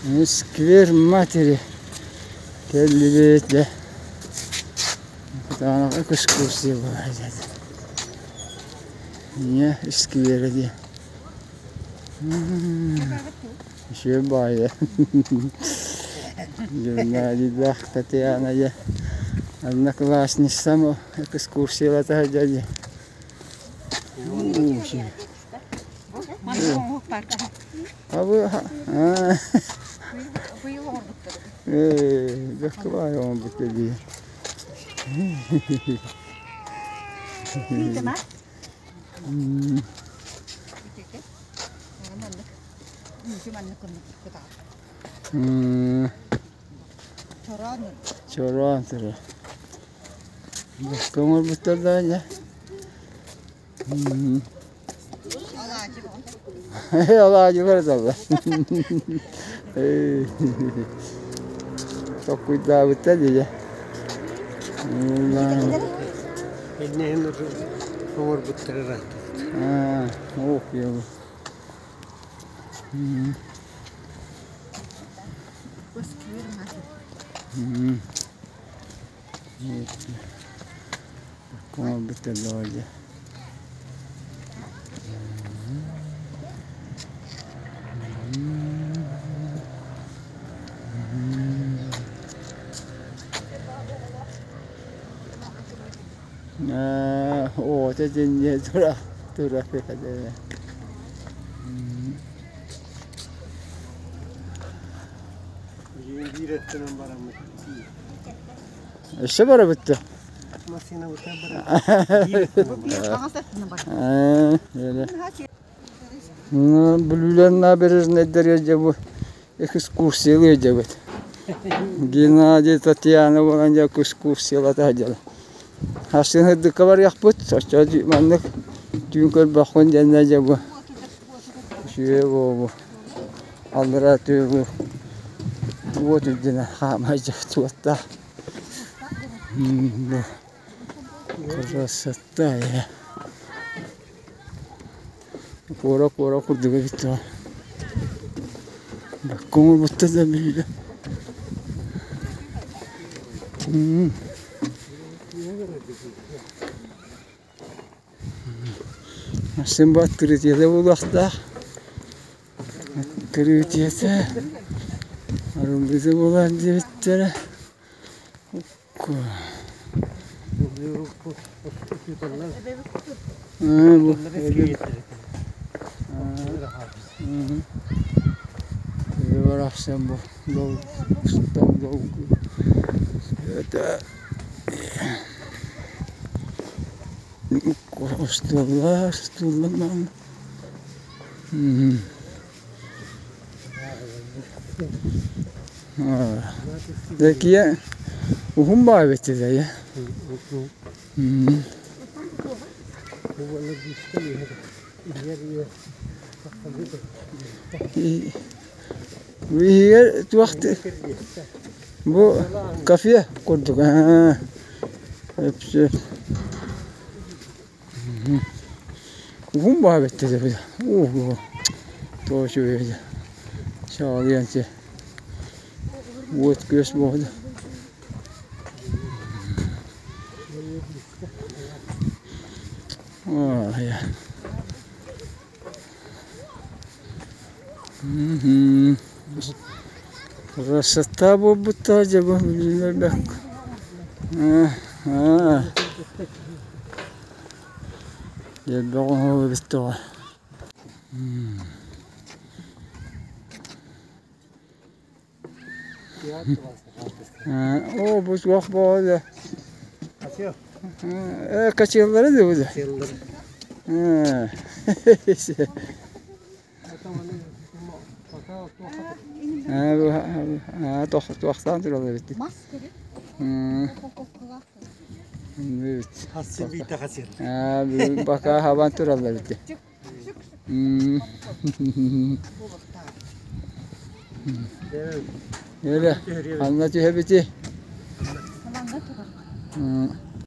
Сквер матери кэллибит дьэ. Кытаанах экскурсия буолар дьэ. Ийэ скверэ диэн. Үчүгэй баайа. Геннадийдаах Татьяна дьэ одноклассницам экскурсиялата сылдьар дьэ. Чороон турар. Көҥүлбүттэр да дьэ. Алаадьылар ыталлар. Токкуйдаабыттар дии. Иннин оҥорбуттар ырааттыбыт. Ох, я. Оҥорбуттар дии. Оҕото дьиҥҥэ тура тура Биир өттүнэн бараммыт. Өссө барабыт дуо? Бүлүүлэр набережнайдарыгар дьэ бу экскурсиялыы сылдьабыт. Геннадий, Татьяна буолан дьэ экскурсиялата сылдьаллар. Сарсын сырдыкка барыахпыт, оччо маннык түүн көрбөххүн диэннэр дьэ бу үчүгэй буолуо. Аллараа түһүгү уот үрдүнэн хаама сылдьабыт уоттаах. Красота я. Куора-куора курдук эбит дуо. Көҥүл да биллэ. Син бу открытиета буолуохтаах. Открытиета арыллыыта буолар диэбиттэрэ. Барахсан бу Остуоллар, стуллар Такие уһун баҕайы этилэр Биһиги туох бу кафе курдук Уһун баҕа бэттэ Тоҕо үчүгэй Чаҕылыйан уот-күөс буолла Красота буолбуттара дьэ бу Элбэх оһол эбит тоҕо. Оо, бу туох буолла? Э, качеллары да бу да? Туохтаан тураллар эбит. Бака хабан тураллар эбит. Эбэ, ханна түһэбити?